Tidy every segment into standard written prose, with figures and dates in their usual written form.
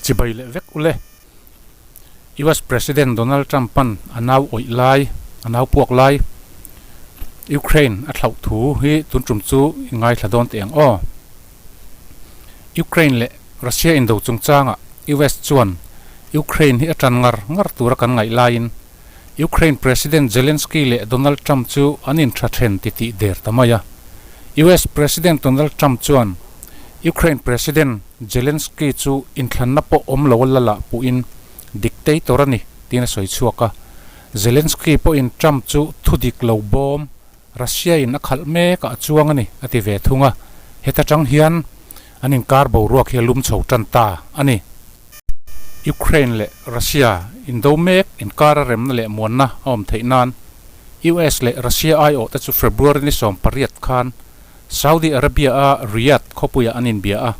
Chibai leh vek ule. US President Donald Trump-a'n a nau awih lai, a nau puak lai Ukraine a thlauh thu hi tun tum chu i ngaithla dawn teh ang aw. Ukraine leh Russia indo chungchangah US chuan Ukraine hi a tan ngar ngar tura kan ngaih laiin Ukraine President Zelensky leh Donald Trump chu an intha then ti tih der ta mai a. US President Donald Trump chuan Ukraine President Zelensky chu inthlanna pawh awm lo a la lah puhin dictator a ni tiin a sawi chhuak a. Zelensky pawhin Trump chu thudik lo bawm Russia in a khalh mek ah a chuang a ni a ti ve thung a. Heta tang hian an inkar boruak hi a lum chho tan ta a ni. Ukraine leh Russia indo mek inkara remna leh muanna a awm theih nan US leh Russia aiawh te chu February ni 18 khan Saudi Arabia a Riyadh khawpuiah an inbia a.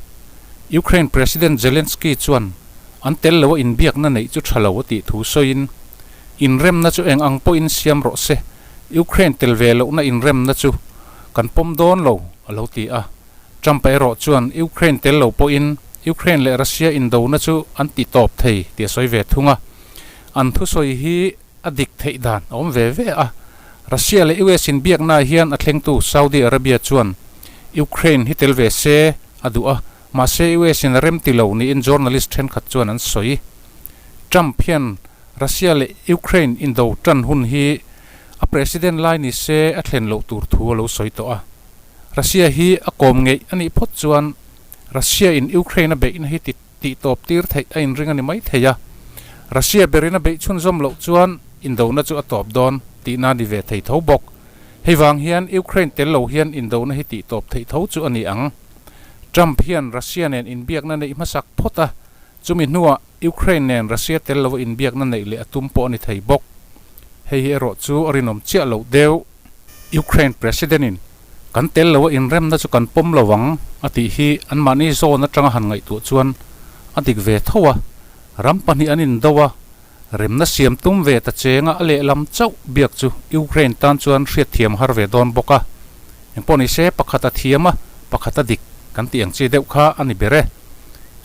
Ukraine President Zelensky chuan an tel lo a inbiakna neih chu tha lo a tih thu sawiin, Inremna chu eng ang pawhin siam rawh se, Ukraine tel ve lohna inremna chu kan pawm dawn lo, a lo ti a. Trump-a erawh chuan Ukraine tel lo pawhin Ukraine leh Russia indona chu an ti tawp thei tih a sawi ve thung a. An thusawi hi a dik theih dan a awm ve ve a. Russia leh US inbiaknaah hian a thlengtu Saudi Arabia chuan Ukraine hi tel ve se a duh a, mahse US in a rem ti lo niin journalist thenkhat chuan an sawi. Trump hian Russia leh Ukraine indo tan hun hi a president lai ni se a thlen loh tur thu a lo sawi tawh a. Russia hi a kawm ngeih a nih phawt chuan Russia in Ukraine a beihna hi ti tih tawp tir theih a inring a ni mai thei a. Russia berin a beih chhunzawm loh chuan indona chu a tawp dawn tihna a ni ve thei tho bawk. Hei vang hian Ukraine tel lo hian indona hi tih tawp theih tho chu a ni ang. Trump hian Russia nen inbiakna neih hmasak phawt a, chumi hnuah Ukraine nen Russia tel lova inbiakna neih leh a tum pawh a ni thei bawk. Hei hi erawh chu a rinawm chiah loh deuh. Ukraine President-in kan tel loa inremna chu kan pawm lo ang a tih hi anmahni zawn atanga han ngaihtuah chuan a dik ve tho a, ram pahnih an indo a, remna siam tum ve ta chenga a lehlam chauh biak chu Ukraine tan chuan hriatthiam har ve dawn bawk a. Engpawh ni se pakhat a thiam a, pakhat a dik kan tih ang chi deuh kha a ni ber e.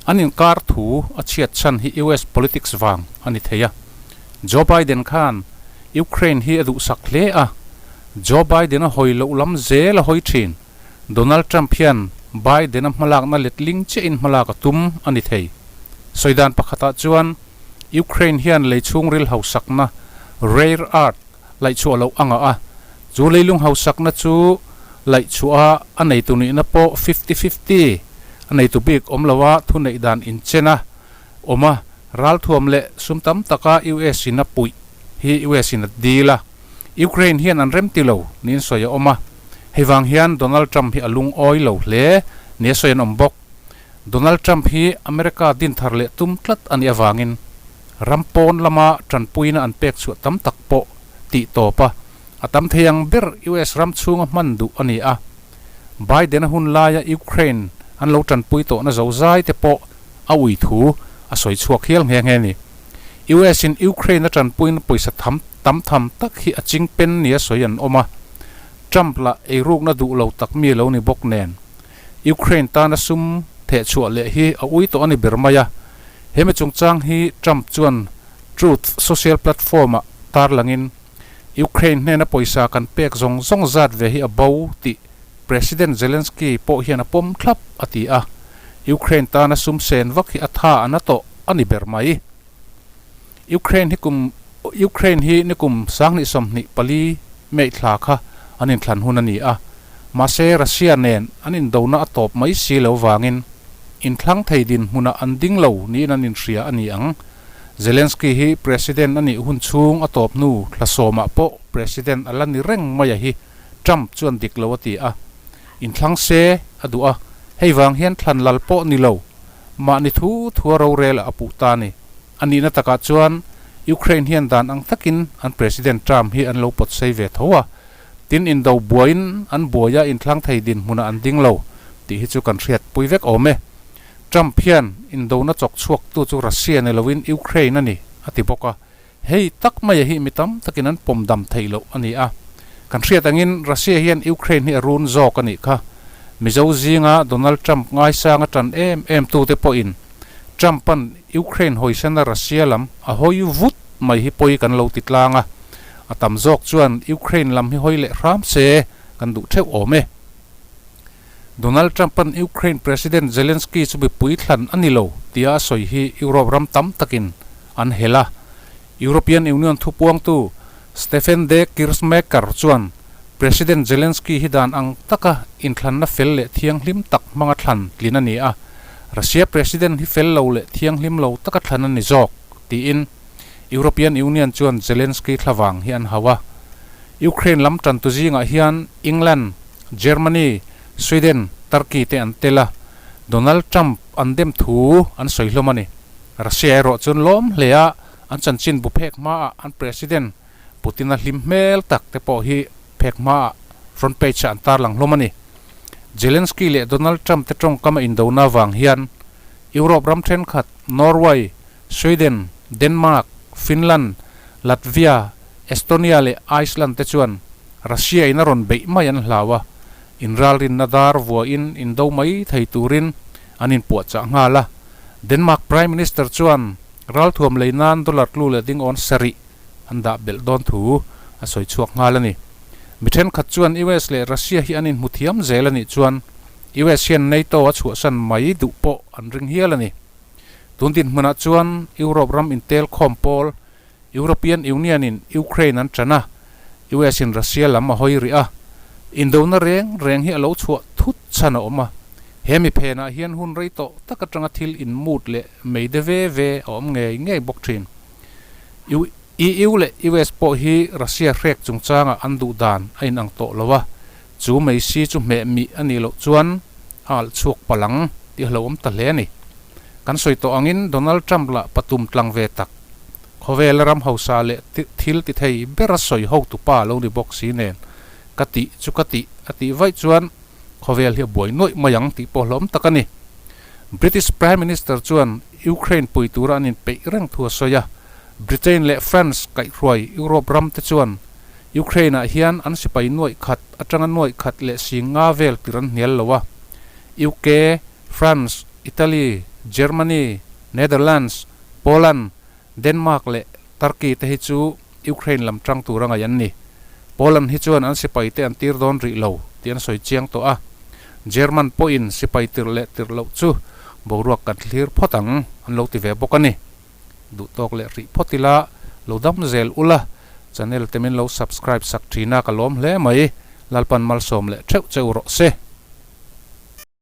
An inkar thu a chhiat chhan hi US politics vang a ni thei a. Joe Biden khan Ukraine hi a duhsak hle a, Joe Biden a hawi loh lam zel a hawi thin. Donald Trump hian Biden a hmalakna letling chiahin hmalak a tum a ni thei. Sawi dan pakhatah chuan Ukraine hian lei chhungril hausakna, rare earth, laihchhuah loh a ngah a, chu leilung hausakna chu laihchhuah a a neitu nihna pawh fifty fifty a neitu bik awm loa thuneih dan inchen a awm a, Ralthuam leh sum tam taka US in a puih hi US in a dil a, Ukraine hian an remti lo niin sawi a awm a. Hei vang hian Donald Trump hi a lungawi lo hle nia sawi an awm bawk. Donald Trump hi America din thar leh tum tlat a nih avangin ram pawn lama tanpuina an pek chhuah tam tak pawh tih tawp a, a tam thei ang ber US ram chhunga hman duh a ni a. Biden a hun laia Ukraine an lo tanpui tawhna zozai te pawh a ui thu a sawi chhuak hial nghe nghe a ni. US in Ukraine a tanpuina pawisa tham tam tham tak hi a ching pen nia sawi an awm a, Trump lah eirukna duh lo tak mi lo ni bawk nen Ukraine tana sum theh chhuah leh hi a ui tawh a ni ber mai a. He mi chungchang hi Trump chuan Truth Social platform ah tarlangin Ukraine hnena pawisa kan pek zawng zawng zat ve hi a bo tih President Zelensky pawh hian a pawm thlap a ti a, Ukraine tana sum sen vak hi a tha a na tawh a ni ber mai. Ukraine hi kum Ukraine hi nikum 2024 May thla kha an inthlan hun a ni a, mahse Russia nen an indona a tawp mai si lo vangin inthlang thei dinhmunah an ding lo niin an inhria a ni ang. Zelensky hi President a nih hun chhung a tawp hnu thla sawmah pawh President a la ni reng mai a hi Trump chuan dik lo a ti a, inthlang se a duh a, hei vang hian thlan lal pawh ni lo, mahni thu thua rorel a puh ta a ni. A nihna takah chuan Ukraine hian dan ang takin an President Trump hi an lo pawt sei ve tho a, tin indo buaiin an buai a inthlang thei dinhmunah an ding lo tih hi chu kan hriatpui vek awm e. Trump hian indona chawk chhuaktu chu Russia ni loin Ukraine a ni, a ti bawk a. Hei tak maia hi mi tam takin an pawm dam theih loh a ni a. Kan hriat angin Russia hian Ukraine hi a run zawk a nih kha. Mizo zinga Donald Trump ngaisanga tan em em tute pawhin Trump-a'n Ukraine hawisana Russia lam a hawi vut mai hi pawi kan lo ti tlang a, a tam zawk chuan Ukraine lam hi hawi leh hram se kan duh theuh awm e. Donald Trump-a'n Ukraine President Zelensky chu mipui thlan a ni lo tia a sawi hi Europe ram tam takin an hel a. European Union thupuangtu Stefan de Keersmaecker chuan President Zelensky hi dan ang taka inthlanna fel leh thianghlim tak hmanga thlan tlin a ni a, Russia President hi fel lo leh thianghlim lo taka thlan a ni zawk, tiin European Union chuan Zelensky thlavang hi an hau a. Ukraine lam tantu zingah hian England, Germany, Sweden, Turkey te an tel a, Donald Trump an dem thu an sawi hlawm a ni. Russia erawh chuan lawm hle a, an chanchin bu phek hmaah an President Putin-a hlim hmel tak te pawh hi phek hmaah front page-ah an tarlang hlawm a ni. Zelensky leh Donald Trump te tawngkam a indona avang hian Europe ram thenkhat Norway, Sweden, Denmark, Finland, Latvia, Estonia leh Iceland te chuan Russia in a rawn beih mai an hlau a, inralrinna dar vuahin indo mai thei turin an inpuahchah nghal a. Denmark Prime Minister chuan ralthuam lei nan dollar tlu leh ding awn sarih an dah belh dawn thu a sawi chhuak nghal a ni. Mi thenkhat chuan US leh Russia hi an inhmu thiam zel a nih chuan US hian NATO a chhuahsan mai duh pawh an ring hial a ni. Tun dinhmunah chuan Europe ram intel khawm pawl European Union in Ukraine an tan a, US in Russia lam a hawi rih a, indona reng reng hi a lo chhuah thut chhan a awm a. He mi phenah hian hun rei tawh tak atanga thil inmut leh mei de ve ve a awm ngei ngei bawk thin. EU leh US pawh hi Russia hrek chungchangah an duh dan a inang tawh lo a, chu mei si chu hmeh mih a nih loh chuan a alh chhuak palh ang tih a hlauhawm ta hle a ni. Kan sawi tawh angin Donald Trump lah patum tlang ve tak. Khawvela ram hausa leh thil ti thei bera sawi hotu pa lo ni bawk si nen ka tih chu ka tih a tih vaih chuan khawvel hi a buai nuaih mai ang tih pawh hlawm tak a ni. British Prime Minister chuan Ukraine pui tura an inpeih reng thu a sawi a, Britain leh France kaihhruai Europe ram te chuan Ukraine-ah hian an sipai nuaih khat atanga nuaih khat leh sing nga vel tir an hnial lo a, UK, France, Italy, Germany, Netherlands, Poland, Denmark leh Turkey te hi chu Ukraine lam tang tur a ngaih an ni. Poland hi chuan an sipai te an tir dawn rih lo tih an sawi chiang tawh a. German pawhin sipai tirh leh tirh loh chu boruak kan thlir phawt ang an lo ti ve bawk a ni. Duh tawk leh rih phawt ila lo dam zel ula, channel te min lo subscribe sak thin a ka lawm hle mai. Lalpan malsawm leh theuh cheu rawh se.